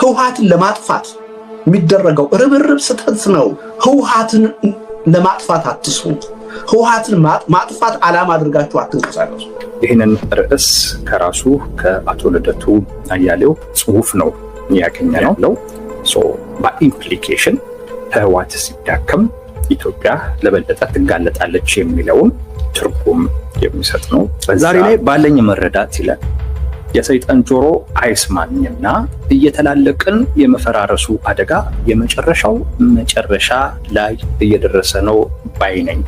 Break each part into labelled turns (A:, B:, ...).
A: ህወሓትን ለማጥፋት የሚደረገው ርብርብ ስህተት ነው። ህወሓትን ለማጥፋት አትስሩ። ህወሓትን ማጥፋት ዓላማ አድርጋችሁ አትንቀሳቀሱ።
B: ይህንን ርዕስ ከራሱ ከአቶ ልደቱ አያሌው ጽሁፍ ነው ያገኘነው። በ implication ህወሓት ሲዳከም ኢትዮጵያ ለበለጠ ትጋለጣለች የሚለውን ትርጉም የሚሰጥ ነው። ዛሬ ላይ ባለኝ መረዳት ይላል፣ የሰይጣን ጆሮ አይስማኝና እየተላለቅን የመፈራረሱ አደጋ የመጨረሻው መጨረሻ ላይ እየደረሰ ነው ባይ ነኝ።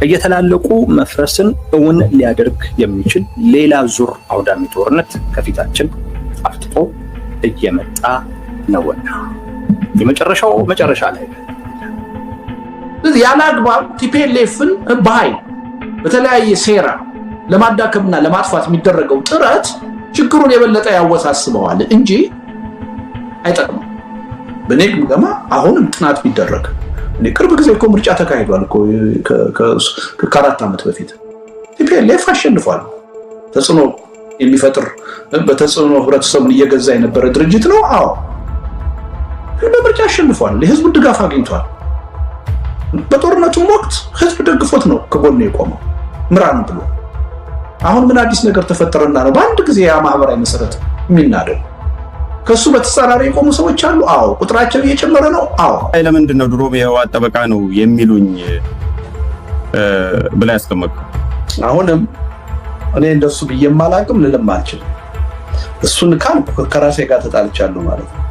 B: እየተላለቁ መፍረስን እውን ሊያደርግ የሚችል ሌላ ዙር አውዳሚ ጦርነት ከፊታችን አፍጥጦ እየመጣ ነውና የመጨረሻው መጨረሻ ላይ።
A: ያለ አግባብ TPLF ን በኃይል በተለያየ ሴራ ለማዳከምና ለማጥፋት የሚደረገው ጥረት ችግሩን የበለጠ ያወሳስበዋል እንጂ አይጠቅምም። በእኔ ግምገማ አሁንም ጥናት ቢደረግ፣ ቅርብ ጊዜ እኮ ምርጫ ተካሂዷል እኮ፣ ከ4 ዓመት በፊት TPLF አሸንፏል። ተጽዕኖ የሚፈጥር፣ በተጽዕኖ ህብረተሰቡን እየገዛ የነበረ ድርጅት ነው። አዎ፣ ግን በምርጫ አሸንፏል። የህዝቡን ድጋፍ አግኝቷል። በጦርነቱም ወቅት ህዝብ ደግፎት ነው ከጎኑ የቆመው ምራን ብሎ። አሁን ምን አዲስ ነገር ተፈጠረና ነው በአንድ ጊዜ ያ ማህበራዊ መሰረት የሚናደው? ከሱ በተጻራሪ የቆሙ ሰዎች አሉ። አዎ። ቁጥራቸው እየጨመረ ነው። አዎ።
C: ለምንድን ነው ድሮም የህወሓት ጠበቃ ነው የሚሉኝ ብላ ያስቀመጥከው?
A: አሁንም እኔ እንደሱ ብዬም አላቅም፣ ልልም አልችልም። እሱን ካልኩ ከራሴ ጋር ተጣልቻለሁ ማለት ነው።